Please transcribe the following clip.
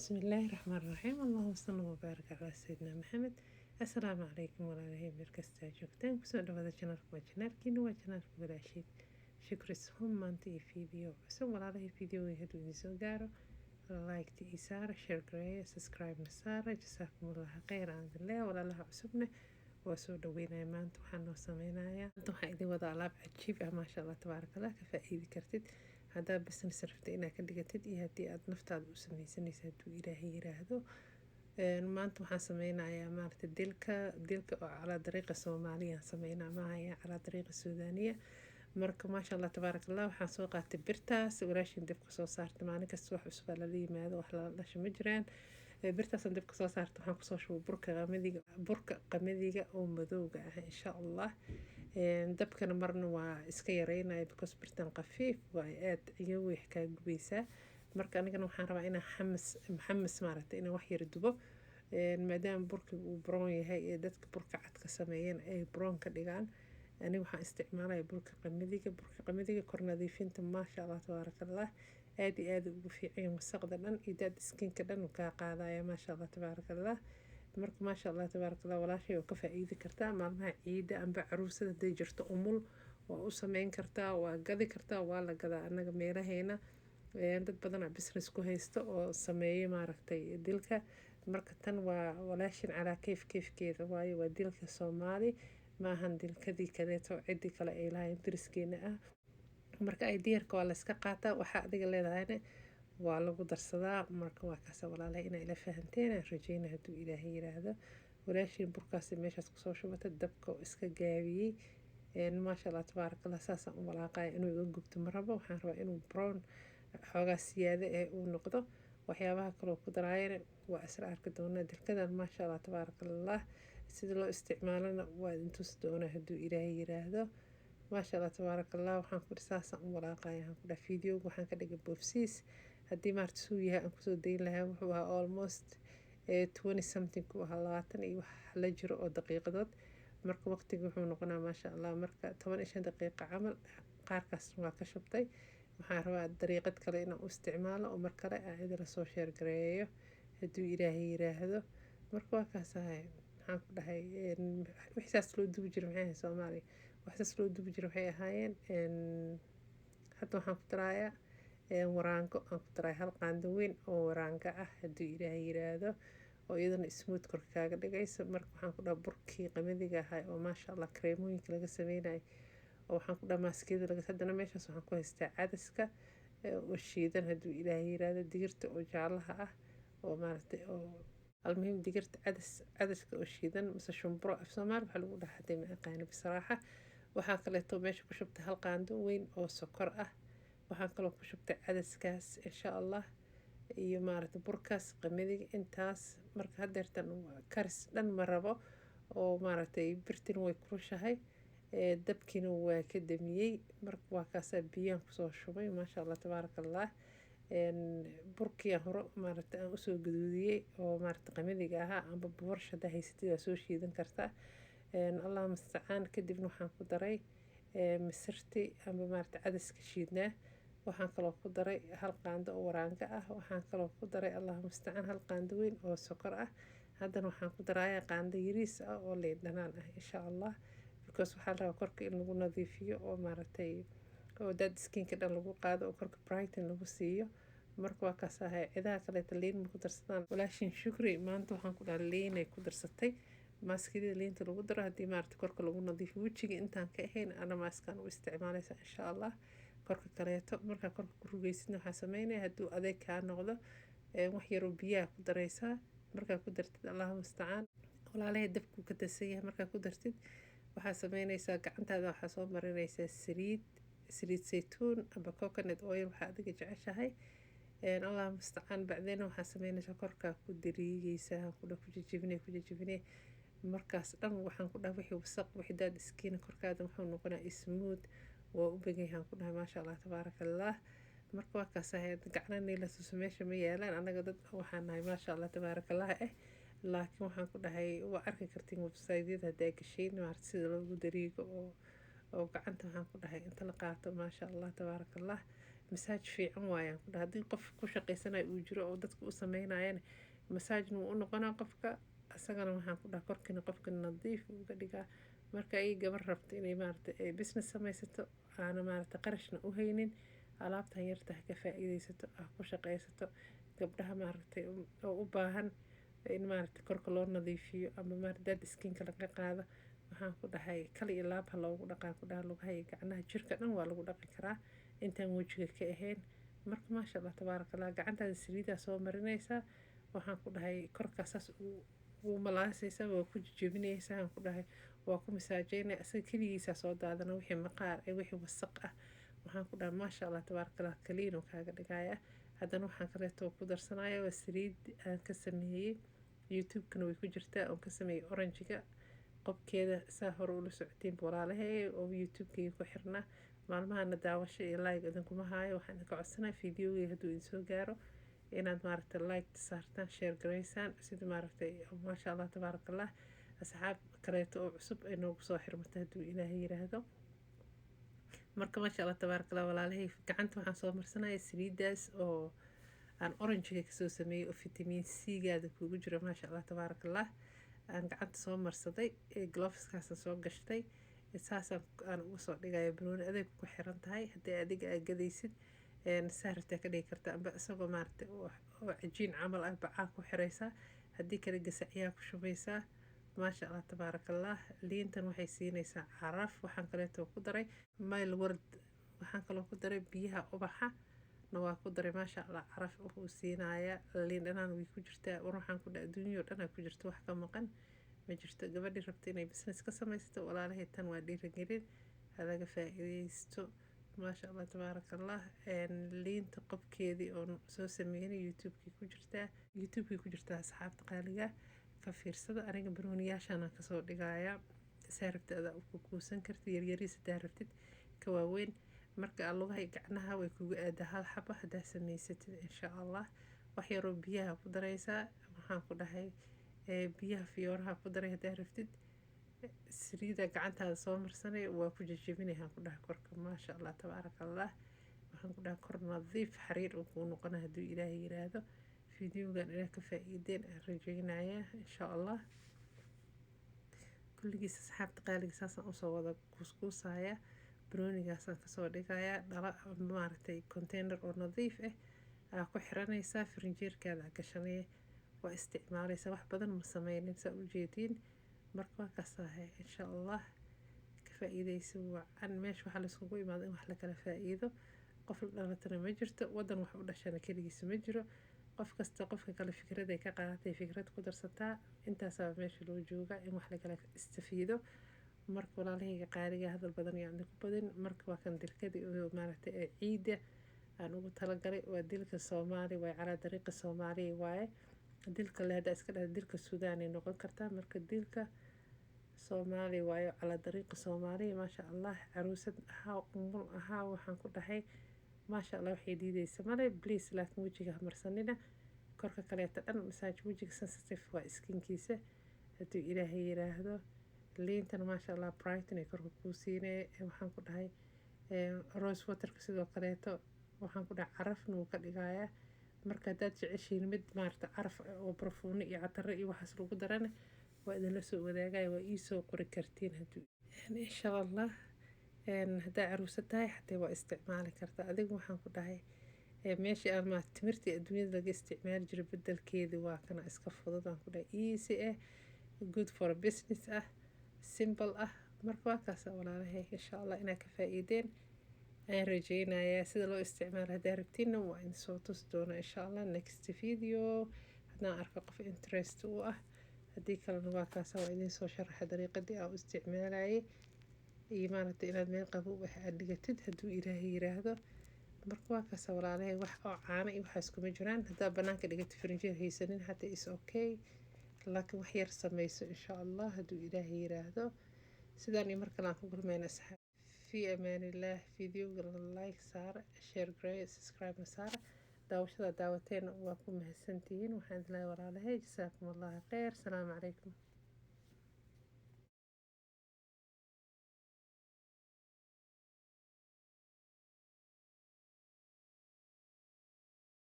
Bismillaahi Raxmaani Raxiim. Allahuma salli wabaarik calaa sayidina Maxamed. Assalaamu calaykum, walaalahay, meel kastaa joogtaan, kusoo dhawaada channelka. Waa channelkiina, waa channelka walaashiid Shukris Home. Maanta iyo video cusub, walaalahay. Videoga hadduu idin soo gaaro, like-ta ii saara, share gareeya, subscribe-na saara. Jasaakumullahu khayr aan idin leeyahay. Walaalaha cusubna waa soo dhaweynaya. Maanta waxaan noo sameynayaa, maanta waxaan idin wadaa alaab cajiib ah, maasha Allah tabaaraka Allah. Ka faa'iidi kartid haddaa business rabta inaad ka dhigatid iyo haddii aad naftaada u sameysanaysa, hadduu Ilaahay yiraahdo. Maanta waxaan sameynayaa maaragta dilka, dilka oo calaa dariiqa Soomaaliya sameynaa, maahaya calaa dariiqa Suudaaniya. Marka, maasha Allah tabaaraka Allah, waxaan soo qaatay birtaas walaashin dibka soo saartay. Maalin kasta wax cusub aa lala yimaado, wax lala dhasho ma jiraan. Birtaasaan dibka soo saartay. Waxaan kusoo shubay burka qamadiga, burka qamadiga oo madowga ah, insha Allah. Dabkana marna waa iska yareynaya because birtan khafiif waa, aad iyo wax kaa gubaysaa. Marka anigana waxaan rabaa inaan xamas maxamas, maaragtay, inaan wax yar dubo, maadaama burka uu brown yahay ee dadka burka cad ka sameeyeen ay brown ka dhigaan. Aniga waxaan isticmaalaya burka qamadiga. Burka qamadiga kor nadiifinta, maasha Allah tabaaraka Allah, aad iyo aad ugu fiican. Wasaqda dhan iyo dead skinka dhan uu kaa qaadaya, maasha Allah tabaaraka Allah. Marka, maasha Allah tabaaraka Allah, walaashay oo ka faa'iidi kartaa maalmaha ciida amba caruusada hadday jirto, umul waa u sameyn kartaa, waa gadi kartaa, waa la gadaa. Annaga meelaheena dad badanaa business ku haysta oo sameeya, maaragtay, dilka. Marka tan waa walaashin calaa kayf kayfkeeda, waayo waa dilka Soomaali, maahan dilkadii kaleeto cidii kale ay lahayn dariskeena ah. Marka ay diyaarka waa layska qaataa, waxaa adiga leedahayna waa lagu darsadaa. Marka waa kaasa, walaalahay, inaa ila fahanteen aan rajeyna, hadduu Ilaahay yiraahdo. Walaashin burkaasi meeshaas kusoo shubata, dabka oo iska gaabiyey, maasha Allah tabaaraka Allah. Saasaan u walaaqaya. Inuu iga gubto ma rabo, waxaan rabaa inuu brown xoogaa siyaado eh uu noqdo. Waxyaabaha kaloo ku daraayana waa isla arki doonaa. Dilkadan, maasha Allah tabaaraka Allah, sida loo isticmaalana waa idin tusi doonaa, hadduu Ilaahay yiraahdo. Maasha Allah tabaaraka Allah, waxaan ku saasaan u walaaqaya. Waxaan ku dhaha videoga waxaan ka dhigay boofsiis. Haddii maarta suu yahay aan kusoo dayn lahaa, wuxuu ahaa almost 20 something ku ahaa, 20 iyo wax la jiro oo daqiiqadood. Marka waqtiga wuxuu noqonaa, maasha Allah, marka 15 daqiiqa camal. Qaarkaas waa ka shubtay. Waxaan rabaa dariiqad kale inaan u isticmaalo oo mar kale aan idin lasoo share gareeyo, hadduu Ilaahay yiraahdo. Marka waa kaasahay. Maxaan ku dhahay, wixii saas loo dubi jiray maxay ahayd Soomaaliya? Wax saas loo dubi jiray waxay ahaayeen. Hadda waxaan ku darayaa waraango, aan ku daraya hal qaando weyn oo waraango ah, hadduu Ilaahay yiraahdo, oo iyadana smooth korka kaaga dhigaysa. Marka waxaan ku dhaha burkii qamadiga ahay oo, maasha Allah, kareemooyinka laga sameynayo oo waxaan ku dhaha maaskiyada laga. Haddana meeshaas waxaan ku haystaa cadaska oo shiidan, hadduu Ilaahay yiraahdo, digirta oo jaalaha ah oo maaragtay oo almuhim digirta cadas, cadaska oo shiidan mise shumburo af Soomaali waxaa lagu dhaha hadee ma aqaani bisaraaxa. Waxaa kaleeto meesha ku shubtay hal qaando weyn oo sokor ah. Waxaan kaloo ku shubtay cadaskaas, insha Allah, iyo maaragtay burkaas qamadiga intaas. Marka haddeertan karis dhan ma rabo oo maaragtay birtin way kulushahay, dabkiina waa ka damiyey. Marka waa kaasaa, biyaan kusoo shubay, maasha Allah tabaaraka Allah. Burkii aan hore maaragtay aan usoo gaduudiyey oo maaragtay qamadiga ahaa, amba boorash haddaa haysatid waa soo shiidan kartaa, Allah mustacaan. Kadibna waxaan ku daray misirti amba maaragtay cadaska shiidnaa. Waxaan kaloo ku daray hal qaando oo waraango ah. Waxaan kaloo ku daray, Allah mustacaan, hal qaando weyn oo sokor ah. Haddana waxaan ku darayaa qaando yariis ah oo liin dhanaan ah, insha Allah, because waxaa la rabaa korka in lagu nadiifiyo oo maaragtay oo dead skinka dhan lagu qaado oo korka brighten lagu siiyo. Marka waa kaas ahay. Cidaha kaleeta liin ma ku darsadaan. Walaashin Shukri maanta waxaan ku dhaha liinay ku darsatay maaskidii liinta lagu daro haddii maarata korka lagu nadiifiyo wejiga intaan ka ahayn. Ana maaskaan u isticmaalaysa, insha Allah. Korka kaleeto markaa korka ku rugaysidna, waxaa sameynaya hadduu adeeg kaa noqdo, wax yaroo biyaha ku daraysaa. Markaa ku dartid, Allahu mustacaan, walaalahay, dabkuu ka dansan yahay. Markaa ku dartid, waxaa sameynaysaa gacantaada waxaa soo marinaysaa saliid, saliid saytuun amba coconut oil, waxaa adiga jeceshahay, Allah mustacaan. Bacdeen waxaa sameynaysaa korkaa ku dariigaysaa, ku dhah ku jijibinay, ku jijibinay. Markaas dhan waxaan ku dhaha wixii wasaq, wixii dead skin korkaada wuxuu noqonaa smooth, waa u began ku dhahay, maasha Allah tabaaraka Allah. Marka waa kaas ahayd. Gacna niila tuso meesha ma yaalaan. Annaga dad waxaan nahay, maasha Allah tabaaraka Allah laakiin waxaan ku dhahay waa arki kartiin website-yada haddaa gashayn, maarata, sida loogu dariigo oo gacanta waxaan ku dhahay inta la qaato, maasha Allah tabaaraka Allah. Massage fiican waayaan ku dhaha. Haddii qof ku shaqaysanayo uu jiro oo dadka u sameynayana, massage-na wuu u noqonaa qofka isagana. Waxaan ku dhaha, korkina qofka nadiif uga dhigaa. Marka ay gabar rabto inay, maaragtay, ay business samaysato, aana, maaragtay, qarashna u haynin, alaabtan yarta ha ka faa'iidaysato, ha ku shaqaysato. Gabdhaha, maaragtay, oo u baahan in, maaragtay, korka loo nadiifiyo ama, maaragtay, dead skinka laga qaado, waxaan ku dhahay, kal iyo laab ha loogu dhaqaan ku dhaha. Lugaha iyo gacnaha, jirka dhan waa lagu dhaqi karaa intaan wejiga ka ahayn. Marka maasha Allah tabaaraka Allah, gacantaada saliidaa soo marinaysaa. Waxaan ku dhahay, korkaa saas ugu malaasaysaa, waa ku jejebinaysaa. Aan ku dhahay, waa ku masaajeynaya. Isaga keligiisaa soo daadana wixii maqaar eh, wixii wasaq ah. Waxaan ku dhahay, maasha Allah tabaaraka Allah, clean oo kaaga dhigaya. Haddana waxaan kaleeto ku darsanaya waa saliid aan ka sameeyey, YouTube-kana way ku jirtaa, oon ka sameeyey orange-ga qobkeeda. Saa hore ula socotiin walaalahey oo YouTube-kayga ku xirnaa, maalmahana daawasho iyo like idinkuma haayo. Waxaan idinka codsanaya, videogayga hadduu idin soo gaaro, inaad, maaragtay, like saartaan, share garaysaan, sida, maaragtay, maasha Allah tabaaraka Allah, asxaab kaleeto oo cusub ay noogu soo xirmato, hadduu Ilaahay yiraahdo. Marka maasha Allah tabaaraka Allah, walaalahay, gacanta waxaan soo marsanaya saliidaas oo aan orange-ga kasoo sameeyey oo vitamin C-gaada kugu jiro. Maasha Allah tabaaraka Allah, aan gacanta soo marsaday, gloveskaasaan soo gashtay, saasaan aan ugu soo dhigaya. Banooni adeeg ku xiran tahay. Haddii adiga aad gadaysid, saa rabtaa ka dhigi karta, amba isagoo, maaragtay, oo cajiin camal ah bacaa ku xiraysaa, haddii kale gasacyaa ku shubaysaa. Maasha Allah tabaaraka Allah, liintan waxay siinaysaa caraf. Waxaan kaleeto ku daray mayl ward, waxaan kaloo ku daray biyaha ubaxa na waa ku daray. Maasha Allah, caraf wuxuu siinayaa. Liin dhanaan way ku jirtaa. War waxaan ku dhaha, adduunyao dhan aa ku jirto, wax ka maqan ma jirto. Gabadhii rabta inay business ka samaysato, walaalahay, tan waa dhiirigelin, halaga faa'iidaysto. Maasha Allah tabaaraka Allah, liinta qobkeedii oon soo sameynay YouTube-kii ku jirtaa, YouTube-kii ku jirtaa. Asxaabta qaaliga, ka fiirsada. Aniga barooniyaashaan kasoo dhigaya. Saa rabtid adaa u kuusan kartid, yaryariis hadaa rabtid, ka waaweyn. Marka lugaha iyo gacnaha way kugu aadaa hal xaba haddaa samaysatid, insha Allah. Wax yaroo biyaha ku daraysaa. Waxaan ku dhahay, biyaha fiyooraha ku daray haddaa rabtid. Saliida gacantaada soo marsanay, waa ku jejebinayaan ku dhahay korka. Maasha Allah tabaaraka Allah, waxaan ku dhahay, kor nadiif xariir uu kuu noqona, hadduu Ilaahay yiraahdo. Videogan inaad ka faa-iideen aan rajeynaya, insha Allah. Kulligiis, asxaabta qaaliga, saasaan usoo wada kuuskuusaya, baroonigaasaan kasoo dhigayaa. Dhala, maaragtay, container oo nadiif ah aa ku xiranaysaa, farinjeerkaada gashanaya, waa isticmaalaysaa. Wax badan ma sameynin, saa ujeediin. Marka waa kaasahay, insha Allah, ka faa-iideysa wacan. Meesha waxaa laiskugu imaado in wax lakala faa-iido. Qof la dhalatana ma jirto, wadan wax u dhashana keligiisa ma jiro. Qof kasta qofka kale fikraday ka qaadatay, fikrad ku darsataa. Intaasaa meesha loo joogaa, in wax lakala istafiido. Marka walaalahayga qaaliga, hadal badan iyo aan ku badin. Marka waa kan dilkadii oo, maaragtay, ee ciida aan ugu talagalay. Waa dilka Soomaali waaye, calaa dariiqa Soomaaliya waaye. Dilka le haddaa iska dhahda, dilka Suudaan ay noqon kartaa. Marka dilka Soomaali waayo, calaa dariiqa Soomaaliya. Maasha Allah, caruusad ahaa, umul ahaa, waxaan ku dhahay, maasha Allah, waxay diideysa male. Please, laakiin wejiga ha marsanina, korka kaleeta dhan massage. Wejiga sensitive waa skinkiisa, hadduu Ilaahay yiraahdo. Liintana, maasha Allah, brighten ay korka kuu siinay. Waxaan ku dhahay, rose waterka sidoo kaleeto, waxaan ku dhahay, carafna wuu ka dhigayaa. Marka haddaad jeceshiin mid, maarata, caraf oo barfuuno iyo cataro iyo waxaas lagu darana, waa idinla soo wadaagaya, waa iisoo qori kartiin hadduu, insha Allah. Haddaa caruusa tahay xataa waa isticmaali kartaa adigu. Waxaan ku dhahay, meeshii aan ma timirtii adduunyada laga isticmaali jiray bedelkeedii waa kana, iska fudud, aan ku dhahay, easy ah, good for a business ah, simple ah. Marka waa kaasa, walaalahay, insha Allah inaad ka faa-iideen ayaan rajeynayaa. Sida loo isticmaalo haddaa rabtiinna, waa idin soo tusi doona, insha Allah, next video, haddaan arko qof interest u ah. Haddii kalena waa kaasa, waa idin soo sharaxa dariiqadii aan u isticmaalayay iyo, maaragtay, inaad meel qabow ah aad dhigatid, hadduu Ilaahay yiraahdo. Marka waa kaasa, walaalahay, wax oo caano iyo waxaas kuma jiraan. Haddaa banaanka dhigatid, farinjeer haysanin xataa, is okay, laakiin wax yar sameyso, insha Allah, hadduu Ilaahay yiraahdo. Sidaan iyo mar kale aan ku kulmayna, asxaab, fi amaanillaah. Videoga like saara, share garee, subscribe na saara. Daawashada daawateen waa ku mahadsantihiin. Waxaan idin leeyahay, walaalahay, jasaakum Allahu kheyr. Asalaamu calaykum.